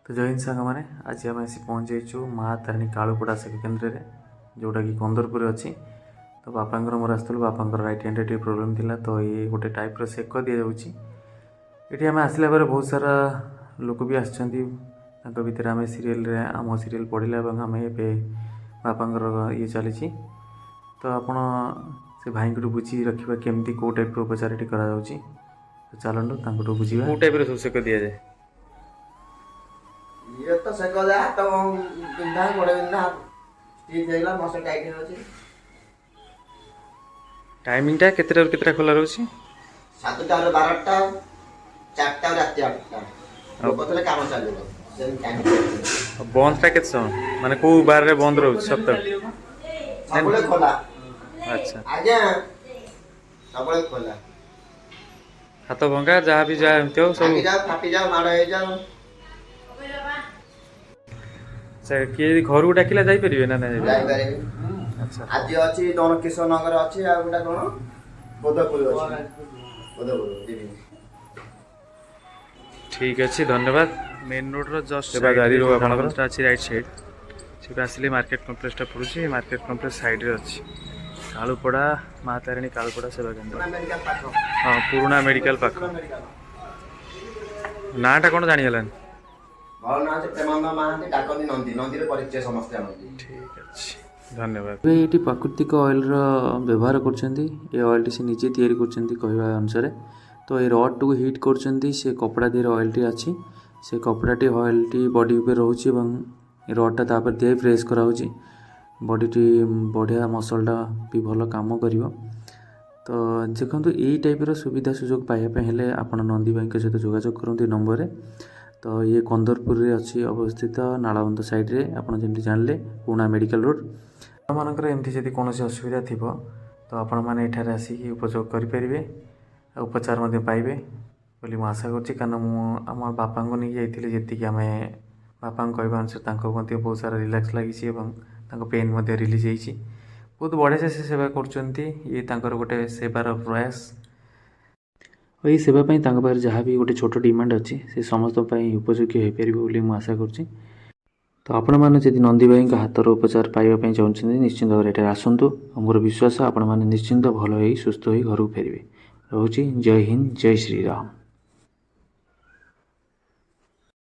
ତ ଜୟ ହିନ୍ଦ ସାଙ୍ଗମାନେ, ଆଜି ଆମେ ଆସି ପହଞ୍ଚିଯାଇଛୁ ମା ତାରିଣୀ କାଳୁପଡ଼ା ସେବା କେନ୍ଦ୍ରରେ, ଯେଉଁଟାକି କନ୍ଦରପୁରରେ ଅଛି। ତ ବାପାଙ୍କର ମୋର ଆସିଥିଲୁ। ବାପାଙ୍କର ରାଇଟ୍ ହ୍ୟାଣ୍ଡରେ ଟିକେ ପ୍ରୋବ୍ଲେମ୍ ଥିଲା, ତ ଇଏ ଗୋଟେ ଟାଇପ୍ର ସେକ ଦିଆଯାଉଛି ଏଠି। ଆମେ ଆସିଲା ପରେ ବହୁତ ସାରା ଲୋକ ବି ଆସିଛନ୍ତି। ତାଙ୍କ ଭିତରେ ଆମେ ସିରିଏଲରେ ଆମ ସିରିଏଲ୍ ପଡ଼ିଲା ଏବଂ ଆମେ ଏବେ ବାପାଙ୍କର ଇଏ ଚାଲିଛି। ତ ଆପଣ ସେ ଭାଇଙ୍କଠୁ ବୁଝି ରଖିବା କେମିତି, କେଉଁ ଟାଇପ୍ର ଉପଚାର ଏଠି କରାଯାଉଛି। ତ ଚାଲନ୍ତୁ, ତାଙ୍କଠୁ ବୁଝିବା କେଉଁ ଟାଇପ୍ର ସବୁ ସେକ ଦିଆଯାଏ। ଇଏ ତ ସେକ ଯାହା, ହାତ ବିନ୍ଧା, ଗୋଡ଼ ବିନ୍ଧା, ଷ୍ଟିଚ୍ ହେଇଗଲା, ମସଲ ଟାଇଟ୍ ହେଇଯାଉଛି। ଟାଇମିଂଟା କେତେଟାରୁ କେତେଟା ଖୋଲା ରହୁଛି? 7ଟାରୁ 12ଟା, 4ଟାରୁ ରାତି 8ଟା। ଲୋକ ଥିଲେ କାମ ଚାଲିବ, ସେମିତି ଟାଇମ୍। ଆଉ ବନ୍ଦଟା କେତେ ସମୟ, ମାନେ କେଉଁ ବାରରେ ବନ୍ଦ ରହୁଛି ସପ୍ତାହ? ସବୁବେଳେ ଖୋଲା। ଆଜ୍ଞା, ସବୁବେଳେ ଖୋଲା। ହାତ ଭଙ୍ଗା ଯାହା ବି ଯାହା ଏମିତି ହଉ ସବୁ। ଭାଙ୍ଗି ଯାଉ, ଫାଟି ଯାଉ, ମାଡ଼ ହେଇଯାଉ। ଆଚ୍ଛା, କିଏ ଯଦି ଘରକୁ ଡାକିଲା ଯାଇପାରିବେ ନା ନାଇଁ? ଯାଇପାରିବି। ଆଜି ଅଛି ଦଣ କିଶୋର ନଗର ଅଛି, ଆଉ ଗୋଟେ କଣ ବୋଧପୁର ଅଛି, ବୋଧପୁର ଯିବି। ଠିକ୍ ଅଛି, ଧନ୍ୟବାଦ। ମେନ୍ ରୋଡ଼ର ଜଷ୍ଟ ସେବା ଜାରି ରହୁ ଆପଣଙ୍କର। ଅଛି ରାଇଟ୍ ସାଇଡ୍, ସେଠୁ ଆସିଲେ ମାର୍କେଟ କମ୍ପ୍ଲେକ୍ସଟା ପଡ଼ୁଛି। ମାର୍କେଟ କମ୍ପ୍ଲେକ୍ସ ସାଇଡ଼୍ରେ ଅଛି କାଳୁପଡ଼ା ମା ତାରିଣୀ କାଳୁପଡ଼ା ସେବା କେନ୍ଦ୍ର। ପୁରୁଣା ମେଡିକାଲ ପାଖ। ହଁ, ପୁରୁଣା ମେଡ଼ିକାଲ ପାଖ। ପୁରୁଣା ମେଡିକାଲ। ନାଁଟା କ'ଣ ଜାଣିହେଲାନି। ଭଲ ନାଁ ଅଛି ପ୍ରେମାନନ୍ଦ ମହାନ୍ତି, ଡାକନ୍ତି ନନ୍ଦୀ। ନନ୍ଦୀରେ ପରିଚୟ ସମସ୍ତେ ଜାଣନ୍ତି। ଠିକ୍ ଅଛି, ଧନ୍ୟବାଦ। ଏବେ ଏଇଠି ପ୍ରାକୃତିକ ଅଏଲ୍ର ବ୍ୟବହାର କରୁଛନ୍ତି। ଏ ଅଏଲ୍ଟି ସେ ନିଜେ ତିଆରି କରୁଛନ୍ତି କହିବା ଅନୁସାରେ। ତ ଏ ରଡ଼୍ଟିକୁ ହିଟ୍ କରୁଛନ୍ତି। ସେ କପଡ଼ା ଦେହରେ ଅଏଲ୍ଟି ଅଛି, ସେ କପଡ଼ାଟି ଅଏଲ୍ଟି ବଡ଼ି ଉପରେ ରହୁଛି ଏବଂ ରଡ଼୍ଟା ତାପରେ ଦିଆ ପ୍ରେସ୍ କରାହେଉଛି। ବଡ଼ିଟି ବଢ଼ିଆ, ମସଲ୍ଟା ବି ଭଲ କାମ କରିବ। ତ ଦେଖନ୍ତୁ, ଏଇ ଟାଇପ୍ର ସୁବିଧା ସୁଯୋଗ ପାଇବା ପାଇଁ ହେଲେ ଆପଣ ନନ୍ଦୀ ଭାଇଙ୍କ ସହିତ ଯୋଗାଯୋଗ କରନ୍ତୁ ଏ ନମ୍ବରରେ। ତ ଇଏ କନ୍ଦରପୁରରେ ଅଛି ଅବସ୍ଥିତ, ନାଳବନ୍ଧ ସାଇଡ଼୍ରେ, ଆପଣ ଯେମିତି ଜାଣିଲେ, ପୁରୁଣା ମେଡ଼ିକାଲ ରୋଡ଼। ଆପଣମାନଙ୍କର ଏମିତି ଯଦି କୌଣସି ଅସୁବିଧା ଥିବ, ତ ଆପଣମାନେ ଏଠାରେ ଆସିକି ଉପଯୋଗ କରିପାରିବେ ଆଉ ଉପଚାର ମଧ୍ୟ ପାଇବେ ବୋଲି ମୁଁ ଆଶା କରୁଛି। କାରଣ ମୁଁ ଆମ ବାପାଙ୍କୁ ନେଇକି ଯାଇଥିଲି। ଯେତିକି ଆମେ ବାପାଙ୍କ କହିବା ଅନୁସାରେ ତାଙ୍କୁ ମଧ୍ୟ ବହୁତ ସାରା ରିଲାକ୍ସ ଲାଗିଛି ଏବଂ ତାଙ୍କ ପେନ୍ ମଧ୍ୟ ରିଲିଜ୍ ହେଇଛି। ବହୁତ ବଢ଼ିଆ ସେ ସେବା କରୁଛନ୍ତି। ଇଏ ତାଙ୍କର ଗୋଟେ ସେବାର ପ୍ରୟାସ। ଆଉ ଏଇ ସେବା ପାଇଁ ତାଙ୍କ ପାଖରେ ଯାହା ବି ଗୋଟେ ଛୋଟ ଡିମାଣ୍ଡ ଅଛି, ସେ ସମସ୍ତଙ୍କ ପାଇଁ ଉପଯୋଗୀ ହୋଇପାରିବ ବୋଲି ମୁଁ ଆଶା କରୁଛି। ତ ଆପଣମାନେ ଯଦି ନନ୍ଦୀ ଭାଇଙ୍କ ହାତର ଉପଚାର ପାଇବା ପାଇଁ ଚାହୁଁଛନ୍ତି, ନିଶ୍ଚିନ୍ତ ଭାବରେ ଏଠାରେ ଆସନ୍ତୁ। ଆଉ ମୋର ବିଶ୍ୱାସ, ଆପଣମାନେ ନିଶ୍ଚିନ୍ତ ଭଲ ହୋଇ, ସୁସ୍ଥ ହୋଇ ଘରକୁ ଫେରିବେ। ରହୁଛି, ଜୟ ହିନ୍ଦ, ଜୟ ଶ୍ରୀରାମ।